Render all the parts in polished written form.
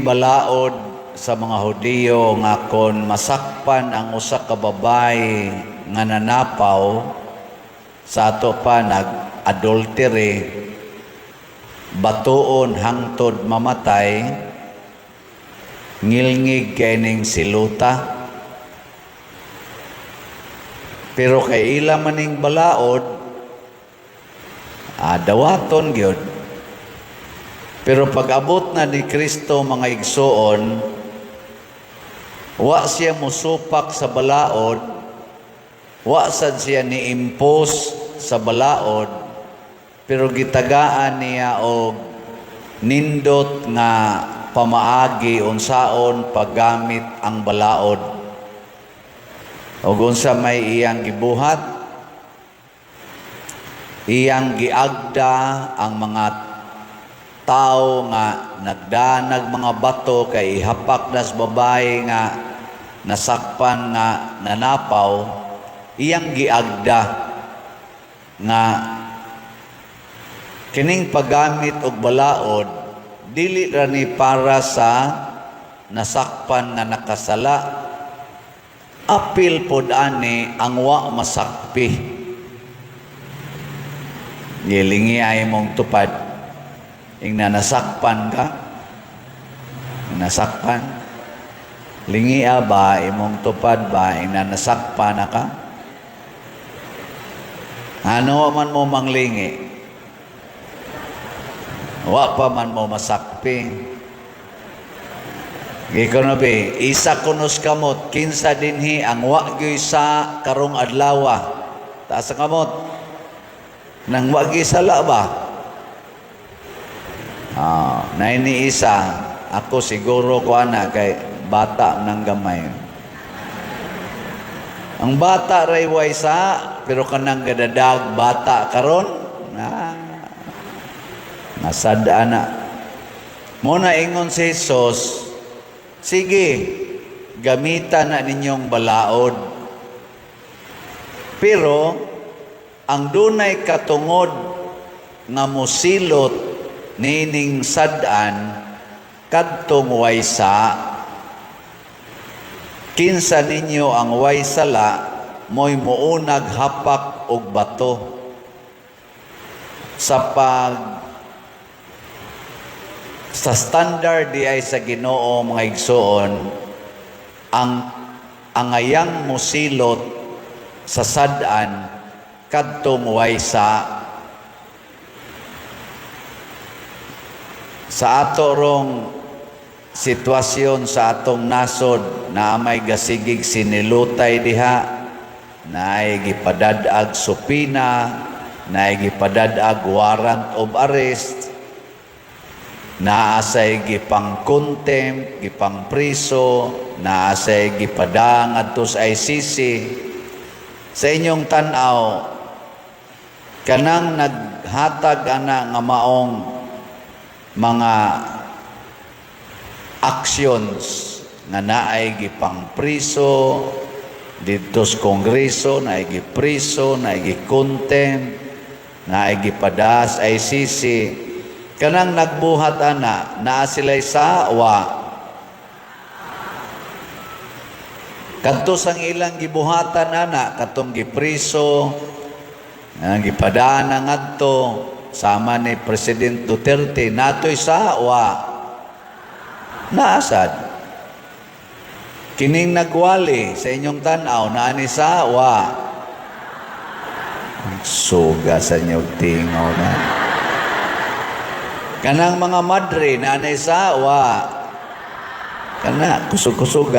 Balaod sa mga Hudiyo nga kon masakpan ang usa ka babae nga nanapaw, sa ato pa nag-adultery, batuon hangtod mamatay. Ngilngig kay ning siluta, pero kay ila maning balaod, dawaton gyud. Pero pag-abot na ni Kristo, mga igsoon, wa siya musupak sa balaod, wa sad siya ni impose sa balaod, pero gitagaan niya og nindot nga pamaagi unsaon paggamit ang balaod. Og unsa may iyang gibuhat? Iyang giagda ang mga tao nga nagdanag mga bato kay ihapak nas babae nga nasakpan nga nanapaw. Iyang giagda nga kining paggamit og balaod dili ra ni para sa nasakpan nga nakasala, apil pod ani ang wa masakpi. Gilingi ay mong tupad ing nasakpan ka, nasakpan. Lingia ba imong tupad ba ing nasakpan na ka? Ano man mo manglingi, wa pa man mo masakpi. Gikono be, isa kunos kamot, kinsa dinhi ang wa gyoy sa karong adlawa? Taas ang kamot. Nang wa gyud sala ba? Ah, ni isa, ako siguro ko ana kay bata nang gamay. Ang bata ray way sa, pero kanang gadadag bata karon na nasad na. Mo na ingon si Jesus, "Sige, gamitan na ninyong balaod. Pero ang dunay katungod nga mosilot nining sad-an kadtong way sa. Kinsa ninyo ang way sala, mo'y muunag hapak og bato." Sa pag sa standard di ay sa Ginoo, mga igsoon, ang angayang musilot sa sad-an kadtong way sa. Ato rong sitwasyon sa atong nasod na may gasigig sinilutay diha, naay gipadad-ag subpoena, naay gipadad-ag warrant of arrest, naa say gipang contempt, gipang priso, naa say gipadang adto sa ICC. Sa inyong tan-aw, kanang naghatag ana nga maong mga actions nga naay gipang priso didto sa Kongreso, naay gipriso, naay gikontempt, naay gipadas ICC, kanang nagbuhat ana, naa sila'y sa wa? Kadto sang ilang gibuhatan ana, katong gipriso, ang gipadana ngadto sama ni President Duterte, natoy sa wa? Naasad? Kining nagwali, sa inyong tan-aw, naa ni sa wa? Suga sa inyong tingaw na. Kanang mga madre, naanay sa wa? Kana kusog-kusog.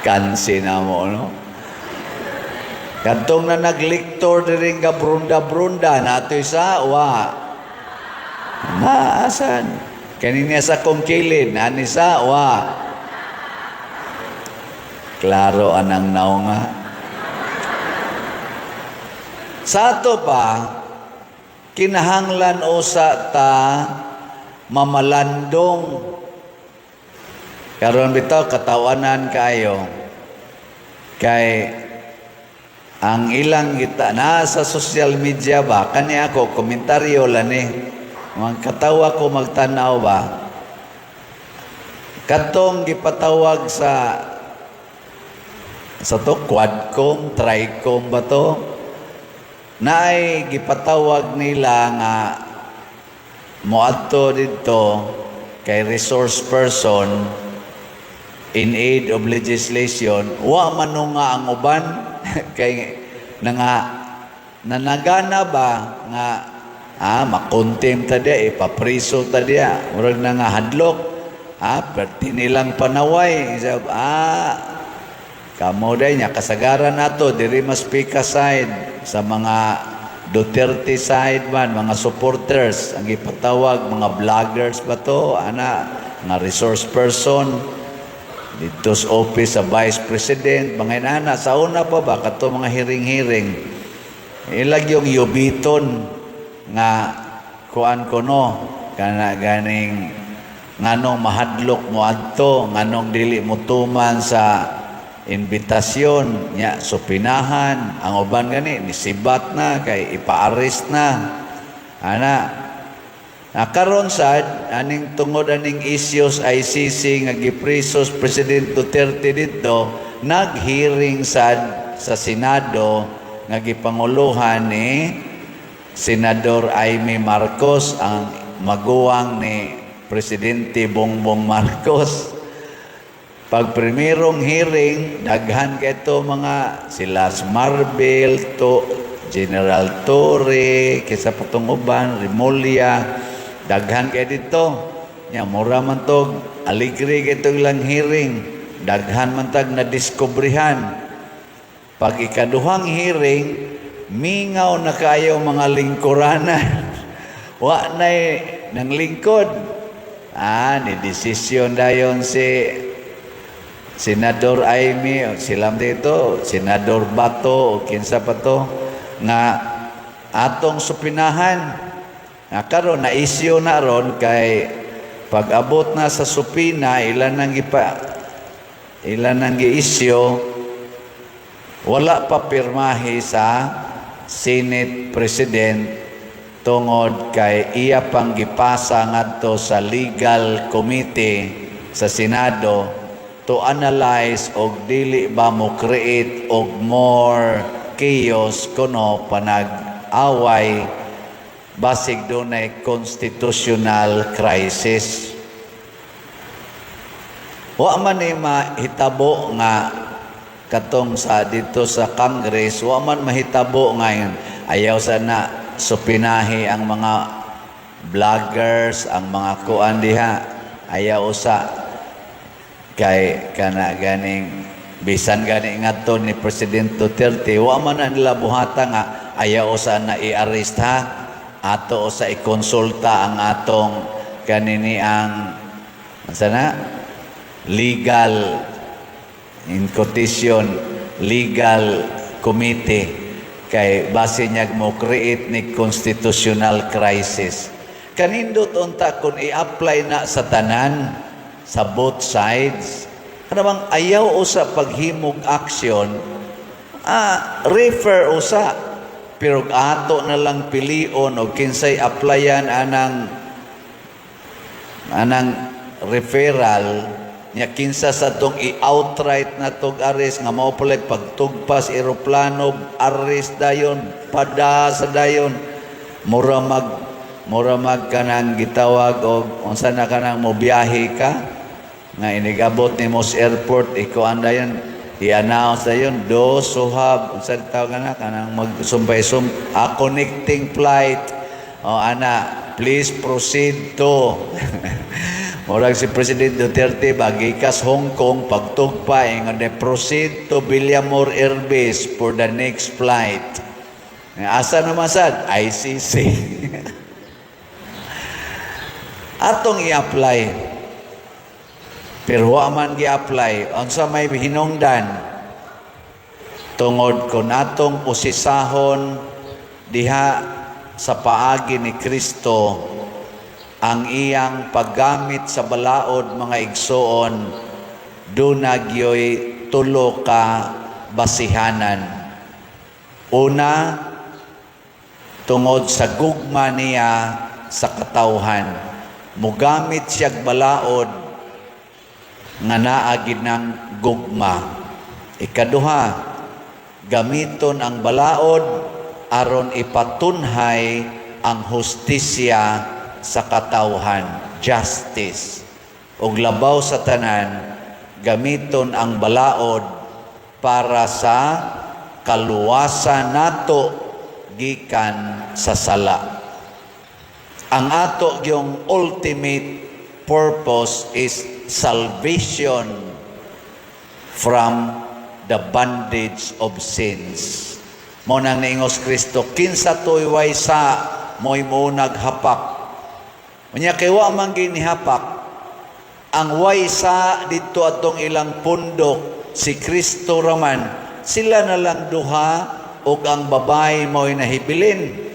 Kansi na mo, no? Kadtong na nagliktor diri nga brunda-brunda, natoy sa wa? Naasan? Kanina sa kong kilid, nani sa wa? Klaro anang naunga. Sa ato pa, kinahanglan usa ta mamalandong. Karon bitaw katawanan kayo kay ang ilang kita na sa social media ba. Kani ako, komentaryo lani. Mga katawa ko magtanaw ba. Katong gipatawag sa to Quadcom, Tricom ba to? Naay gipatawag nila nga moadto didto kay resource person in aid of legislation. Wa man no nga ang uban kay nanga nanagana ba nga makontempt ta diya, ipapriso ta diya, murag na nga hadlok, perti nilang panaway. Isab, kamo day nya kasagaran nato diri mas pika side sa mga Duterte side man, mga supporters ang gipatawag, mga vloggers ba to ana nga resource person dito sa office sa Vice President, mga inana. Sa una pa ba kato mga hearing-hearing, ilag yung yubiton nga kuan kono kana ganing nganong mahadlok mo adto, nganong dili mo tuman sa imbitasyon nya, supinahan ang uban, gani nisibat na kay ipa-arrest na ana. Nakaron sad aning tungod aning issues ICC nga giprisos President Duterte didto, nag-hearing sad sa Senado nga gipanguluhan ni Senador Imee Marcos, ang maguwang ni Presidente Bongbong Marcos. Pag primerong hearing, daghan kay ito mga sila Marbil, to General Torre, kaysa patong uban, Remulla, daghan kay dito. Nya mura man tog aligre kay itong ilang hearing. Daghan man tag na diskubrihan. Pag ikaduhang hearing, mingaw na kayo mga lingkuranan. Wa na'y nang lingkod. Ni desisyon dayon si Senador Imee, o silam dito, Senador Bato, o kinsa pa to, nga atong supinahan. Nga karon na issue na ron kay pag-abot na sa supina, ilan nang gi-issue, wala pa pirmahe sa Senate President tungod kay iya pang gipasa ngadto sa legal committee sa Senado to analyze og dili ba mo create og more chaos kuno panag-away, basig dunay constitutional crisis. Wa man ni mahitabo nga katong sa dito sa Congress, wa man mahitabo ngayon. Ayaw sana supinahi ang mga vloggers, ang mga kuan diha. Ayaw usa kay kana ganing bisan gani ngadto ni President Duterte, wa man na nila buhata nga ayaw usa na i-arrest ha, ato usa ikonsulta ang atong kanini ang unsa na legal, in quotation, legal committee kay base niya mo create ni constitutional crisis. Kanindot unta kung i-apply na sa tanan sa both sides. Kana bang ayaw usa paghimog action, refer usa, pero ato na lang pilion og kinsay applyan anang referral nya, kinsa sa tong i-outright na tog arrest nga mao pala pagtugpas eroplano, arrest dayon, pada sa dayon, mura mag kanang gitawag og unsa na kanang mobiyahe ka nga inigabot nimo sa airport, ikuan dayon, i-announce dayon, "Those who have," unsa tawag na kanang magsumpay sum a connecting flight o ana, "Please proceed to," murag si President Duterte bagikas Hong Kong, pagtugpa ingon, "Proceed to Villamor Air Base for the next flight." Asa naman sad? ICC. Atong i-apply, pero wa man gi-apply. Unsa may hinungdan? Tungod kon atong usisahon diha sa paagi ni Kristo ang iyang paggamit sa balaod, mga igsoon, duna gyoy tulo ka basihanan. Una, tungod sa gugma niya sa katawhan. Mugamit siyag balaod. Nga naa gid ng gugma. Ikaduha, gamiton ang balaod aron ipatunhay ang hustisya sa katawhan, justice. Ug labaw sa tanan, gamiton ang balaod para sa kaluwasan nato gikan sa sala. Ang ato yung ultimate purpose is salvation from the bondage of sins. Mao nang niingos Kristo, "Kinsa to'y way sa, mo'y mounag hapak." Unya kay wa man ginihapak, ang way sa didto atong ilang pundok, si Kristo raman, sila na lang duha ug ang babae mo'y nahibilin.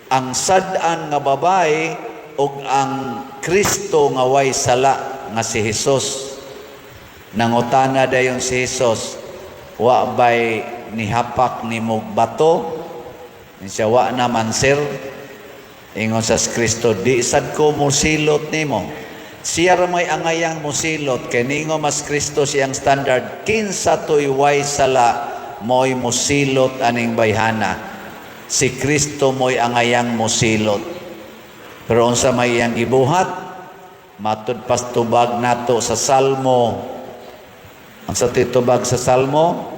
Ang sad-an nga babae ug ang Kristo nga way sala nga si Jesus. Nangutana dayon si Jesus, "Wa bay nihapak nimog bato?" Siya, "Wa naman, sir." Ingon sa Kristo, "Di sad ko musilot nimo." Siya ra may angayang musilot kay niingon mas Kristo, siyang standard, kinsa to'y way sala, mo'y musilot aning bayhana. Si Kristo mo'y angayang musilot. Pero unsa may iyang gibuhat? Matud pas tubag nato sa Salmo. Ang sa titubag sa Salmo?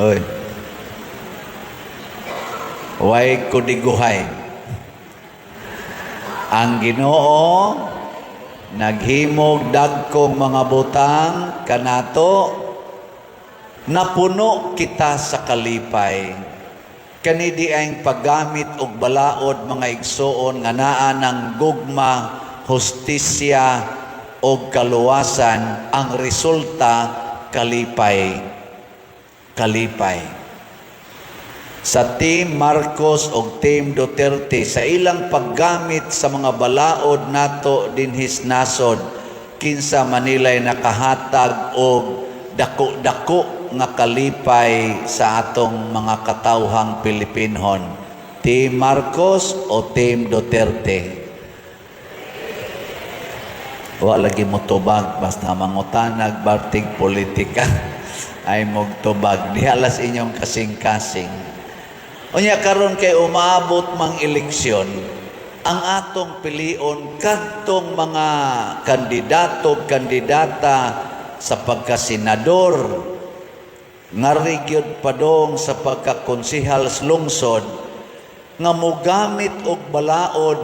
Oy. Way kudiguhay. Ang Ginoo naghimog dagkong mga butang kanato, napuno kita sa kalipay. Kani di ang paggamit og balaod, mga igsuon, nga naa ng gugma, hustisya og kaluwasan, ang resulta kalipay. Kalipay. Sa Team Marcos og Team Duterte, sa ilang paggamit sa mga balaod nato dinhis nasod, kinsa manilay nakahatag og dako-dako nga kalipay sa atong mga katawhang Pilipinhon? Team Marcos o Team Duterte? Wa lagi mo tubag, basta mangutanag bartig politika ay mogtubag diha las inyong kasing-kasing. Unya karon kay umaabot mang eleksyon, ang atong pilion kadtong mga kandidato, kandidata sa pagkasenador, ngari gyud padong sa pagkakonsehal sa lungsod, nga mogamit og balaod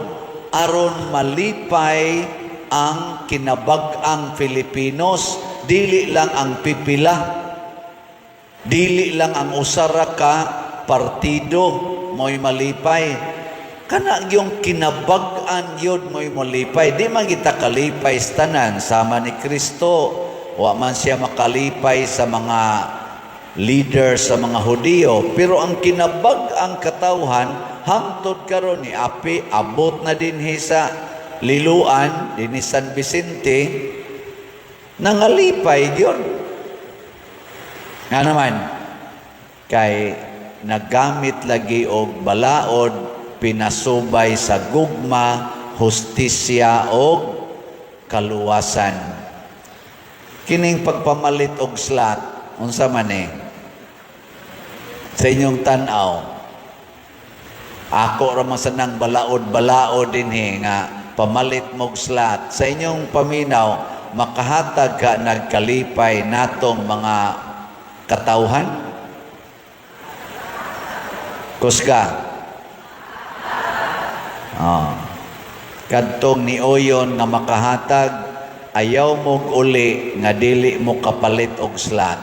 aron malipay ang kinabag-ang Filipinos, dili lang ang pipila, dili lang ang usara ka partido mo'y malipay, kana yung kinabag-an yun mo'y malipay. Di man kita kalipay sa tanan. Sama ni Kristo, wa man siya makalipay sa mga leader sa mga Hudiyo, pero ang kinabag-ang katawhan hangtod karon ni api abot na dinhi sa Liloan, dinhi San Vicente, nangalipay yun. Nga naman kay nagamit lagi og balaod pinasubay sa gugma, hustisya og kaluwasan. Kining pagpamalit og slot, unsa man eh sa inyong tan-aw? Ako ra man sa nang balaod-balaod dinhi nga pamalit mog slot. Sa inyong paminaw, makahatag ka nagkalipay natong mga katawhan? Kusga. Oh. Kadtong niuyon nga makahatag, ayaw mog uli nga dili mo kapalit og slot.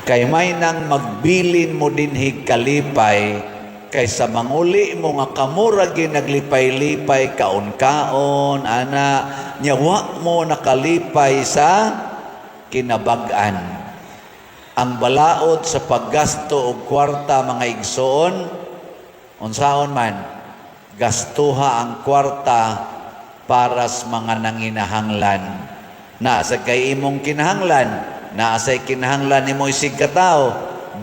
Kay may nang magbilin mo dinhig kalipay kaysa manguli mo nga kamura gyud naglipay-lipay, kaon-kaon ana, nya wa mo nakalipay sa kinabag-an. Ang balaod sa paggasto og kwarta, mga igsoon, unsaon man, gastuha ang kwarta para sa mga nanginahanglan. Na sa kay imong kinahanglan, naa say kinahanglan nimo isig katawo,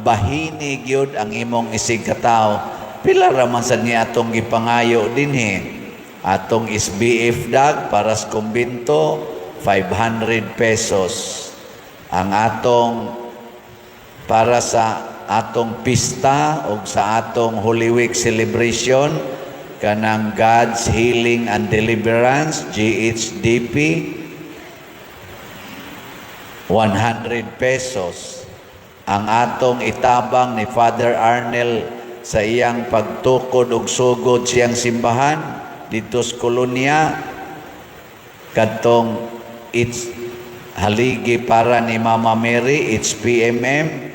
bahini gyud ang imong isig katawo. Pila ra man sad niya atong gipangayo dinhi. Atong SBF dag para sa kumbinto, 500 pesos. Ang atong para sa atong pista o sa atong Holy Week celebration, kanang God's Healing and Deliverance, GHDP, 100 pesos. Ang atong itabang ni Father Arnel sa iyang pagtukod og sugod siyang simbahan dito sa kolonya, kadtong it's haligi para ni Mama Mary, HPMM,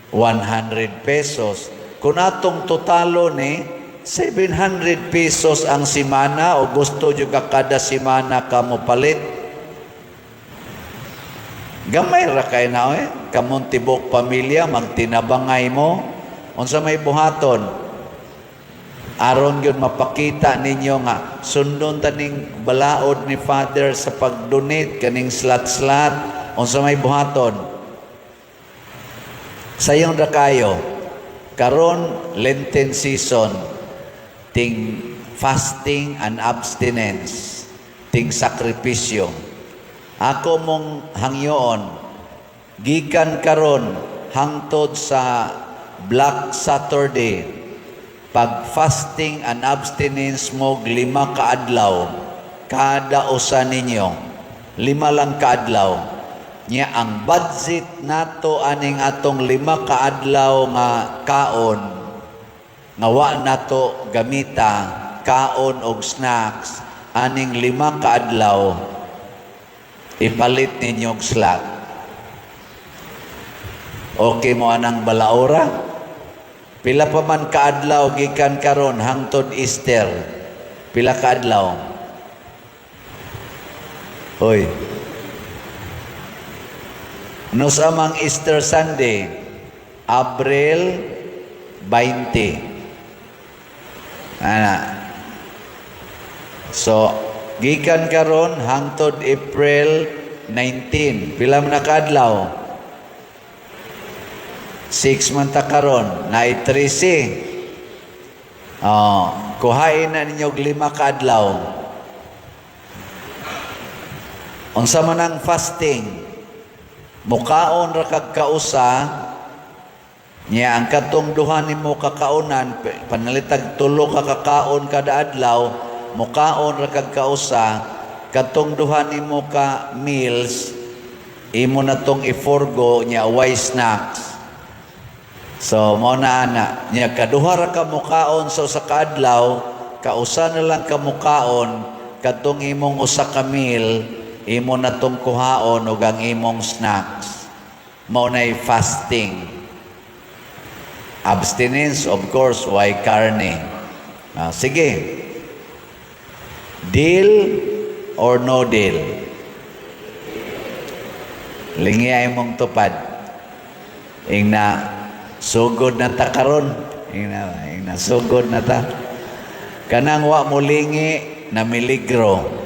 100 pesos. Kung atong totalo ni 700 pesos ang simana, o gusto jud ka kada simana ka mo palit, gamay ra kay na eh. Kamong tibok pamilya magtinabangay mo. Unsa may buhaton aron gyud mapakita ninyo nga sundon taning balaod ni Father sa pag-donate kaning slot-slot? Unsa may buhaton? Sayon ra kayo. Karon Lenten season, ting fasting and abstinence, ting sakripisyo. Ako mong hangyoon, gikan karon hangtod sa Black Saturday, pag fasting and abstinence mo 5 ka adlaw, kada usa ninyo, 5 lang kaadlaw. Nya ang budget nato aning atong 5 ka adlaw nga kaon nga wa nato gamita, kaon og snacks aning 5 ka adlaw, ipalit ninyo og slot. Okay mo anang balaora? Pila pa man kaadlaw gikan karon hangtod Easter? Pila kaadlaw? Hoy. No sa mang Easter Sunday? Abril 20. Ana. So, gikan karon hangtod April 19. Pila man na kaadlaw? 6 man ta karon, naay 13. Oh, kuhain na ninyo og 5 ka adlaw. Unsa man ang fasting? Mukaon ra kag kausa niya, ang katong duha nimo kakaunan, panalitag tulo ka kakaon kada adlaw, mukaon ra kag kausa, katong duha nimo ka meals imo na tong i-forgo niya, way snacks. So mao na ana niya, kaduha ra ka mukaon sa usa ka adlaw, kausa na lang ka mukaon, kadtong imong usa ka meal imo na tong kuhaon ug ang imong snacks. Mao nay fasting. Abstinence, of course, way karne. Ah, sige. Deal or no deal? Lingi ay mong tupad. Ingna, sugod na ta karon. Ingna, ingna, sugod na ta. Kanang wa mo lingi na miligro.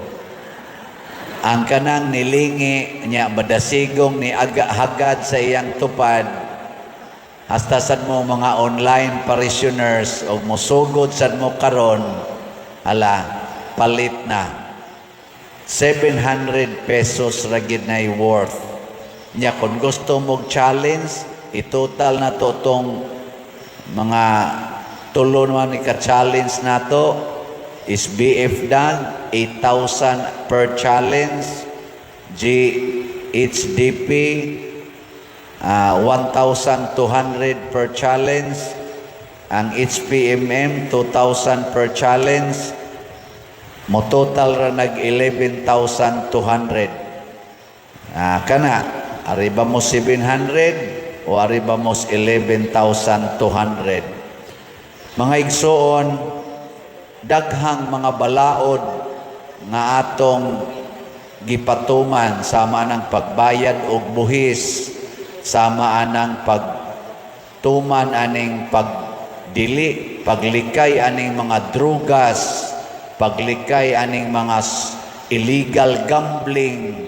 Ang kanang nilingi niya, madasigong ni aga hagad sa iyang tupad. Hasta sad mo mga online parishioners og mosugod sad mo karon, hala, palit na. 700 pesos ra gid nay worth. Nya kung gusto mo challenge, i-total na to tong mga tulo naman ni ka-challenge nato is BF Dan 8,000 per challenge, GHDP 1,200 per challenge, ang HPMM 2,000 per challenge, mo total ra nag 11,200. Ah, kana ariba mo 700 o ariba mo 11,200. Mga igsoon, daghang mga balaod nga atong gipatuman, sama ng pagbayad og buhis, sama anang pagtuman aning pagdili, paglikay aning mga drugas, paglikay aning mga illegal gambling,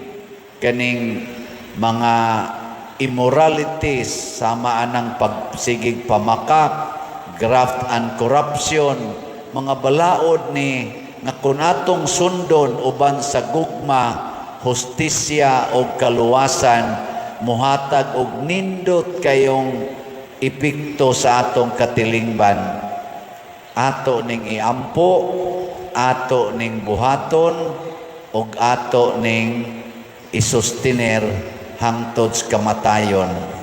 kaning mga immoralities, sama anang pagsigig pamakak, graft and corruption, mga balaod ni nga kung atong sundon uban sa gugma, hustisya o kaluwasan, muhatag og nindot kayong epekto sa atong katilingban. Ato ning iampo, ato ning buhaton, ug ato ning isustiner hangtod sa kamatayon.